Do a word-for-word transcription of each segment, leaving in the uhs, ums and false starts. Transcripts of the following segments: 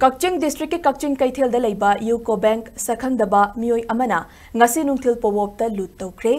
ꯀꯛꯆꯤꯡ ꯗꯤꯁꯇ꯭ꯔꯤꯛꯀꯤ ꯀꯛꯆꯤꯡ ꯀꯩꯊꯦꯜꯗ ꯂꯩꯕ ꯌꯨꯀꯣ ꯕꯦꯡꯛ ꯁꯛꯈꯪꯗꯕ ꯃꯤꯑꯣꯏ ꯑꯃꯅ ꯉꯁꯤ ꯅꯨꯡꯊꯤꯜ ꯄꯣꯋꯣꯞꯇ ꯂꯨꯠ ꯇꯧꯈ꯭ꯔꯦ꯫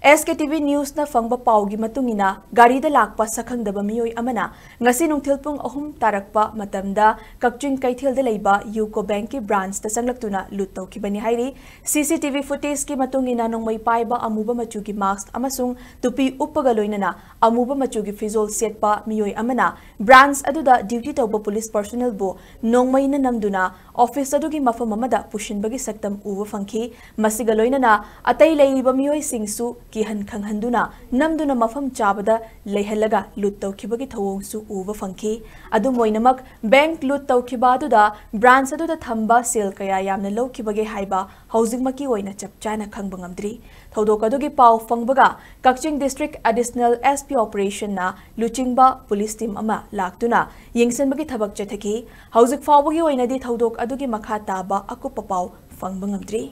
ꯑꯦꯁ ꯀꯦ ꯇꯤ ꯚꯤ ꯅ꯭ꯌꯨꯁꯅ ꯐꯪꯕ ꯄꯥꯎꯒꯤ ꯃꯇꯨꯡ ꯏꯟꯅ, ꯒꯥꯔꯤꯗ ꯂꯥꯛꯄ ꯁꯛꯈꯪꯗꯕ ꯃꯤꯑꯣꯏ ꯑꯃꯅ ꯉꯁꯤ ꯅꯨꯡꯊꯤꯜ ꯄꯨꯡ ꯑꯍꯨꯝ ꯇꯥꯔꯛꯄ ꯃꯇꯝꯗ ꯀꯛꯆꯤꯡ ꯀꯩꯊꯦꯜꯗ ꯂꯩꯕ ꯌꯨꯀꯣ ꯕꯦꯡꯛꯀꯤ ꯕ꯭ꯔꯥꯟꯁꯇ ꯆꯪꯂꯛꯇꯨꯅ ꯂꯨꯠ ꯇꯧꯈꯤꯕꯅꯤ ꯍꯥꯏꯔꯤ꯫ ꯁꯤ ꯁꯤ ꯇꯤ ꯚꯤ ꯐꯨꯇꯦꯖꯀꯤ ꯃꯇꯨꯡ ꯏꯟꯅ, ꯅꯣꯡꯃꯩ ꯄꯥꯏꯕ ꯑꯃꯨꯕ ꯃꯆꯨꯒꯤ ꯃꯥꯁꯛ ꯑꯃꯁꯨꯡ ꯇꯨꯄꯤ ꯎꯞꯄꯒ ꯂꯣꯏꯅꯅ ꯑꯃꯨꯕ ꯃꯆꯨꯒꯤ ꯐꯤꯖꯣꯜ ꯁꯦꯠꯄ ꯃꯤꯑꯣꯏ ꯑꯃꯅ ꯕ꯭ꯔꯥꯟꯁ ꯑꯗꯨꯗ ꯗ꯭ꯌꯨꯇꯤ ꯇꯧꯕ ꯄꯨꯂꯤꯁ ꯄꯔꯁꯣꯅꯦꯜꯕꯨ ꯅꯣꯡꯃꯩꯅ ꯅꯝꯗꯨꯅ ꯑꯣꯐꯤꯁ ꯑꯗꯨꯒꯤ ꯃꯐꯝ ꯑꯃꯗ ꯄꯨꯁꯤꯟꯕꯒꯤ ꯁꯛꯇꯝ ꯎꯕ ꯐꯪꯈꯤ꯫ ꯃꯁꯤꯒ ꯂꯣꯏꯅꯅ ꯑꯇꯩ ꯂꯩꯔꯤꯕ ꯃꯤꯑꯣꯏꯁꯤꯡꯁꯨ ꯀꯤꯍꯟ ꯈꯪꯍꯟꯗꯨꯅ ꯅꯝꯗꯨꯅ ꯃꯐꯝ ꯆꯥꯕꯗ ꯂꯩꯍꯜꯂꯒ ꯂꯨꯠ ꯇꯧꯈꯤꯕꯒꯤ ꯊꯧꯑꯣꯡꯁꯨ ꯎꯕ ꯐꯪꯈꯤ꯫ ꯑꯗꯨꯝ ꯑꯣꯏꯅꯃꯛ, ꯕꯦꯡꯛ ꯂꯨꯠ ꯇꯧꯈꯤꯕ ꯑꯗꯨꯗ ꯕ꯭ꯔꯥꯟꯁ ꯑꯗꯨꯗ ꯊꯝꯕ ꯁꯦꯜ ꯀꯌꯥ ꯌꯥꯝꯅ ꯂꯧꯈꯤꯕꯒꯦ ꯍꯥꯏꯕ ꯍꯧꯖꯤꯛꯃꯛꯀꯤ ꯑꯣꯏꯅ ꯆꯞ ꯆꯥꯅ ꯈꯪꯕ ꯉꯝꯗ꯭ꯔꯤ꯫ ꯊꯧꯗꯣꯛ ꯑꯗꯨꯒꯤ ꯄꯥꯎ ꯐꯪꯕꯒ ꯀꯛꯆꯤꯡ ꯗꯤꯁꯇ꯭ꯔꯤꯛ ꯑꯦꯗꯤꯁꯅꯦꯜ ꯑꯦꯁ ꯄꯤ ꯑꯣꯄꯔꯦꯁꯟꯅ ꯂꯨꯆꯤꯡꯕ ꯄꯨꯂꯤꯁ ꯇꯤꯝ ꯑꯃ ꯂꯥꯛꯇꯨꯅ ꯌꯦꯡꯁꯤꯟꯕꯒꯤ ꯊꯕꯛ ꯆꯠꯊꯈꯤ꯫ ꯍꯧꯖꯤꯛ ꯐꯥꯎꯕꯒꯤ ꯑꯣꯏꯅꯗꯤ ꯊꯧꯗꯣꯛ ꯑꯗꯨꯒꯤ ꯃꯈꯥ ꯇꯥꯕ ꯑꯀꯨꯞꯄ ꯄꯥꯎ ꯐꯪꯕ ꯉꯝꯗ꯭ꯔꯤ꯫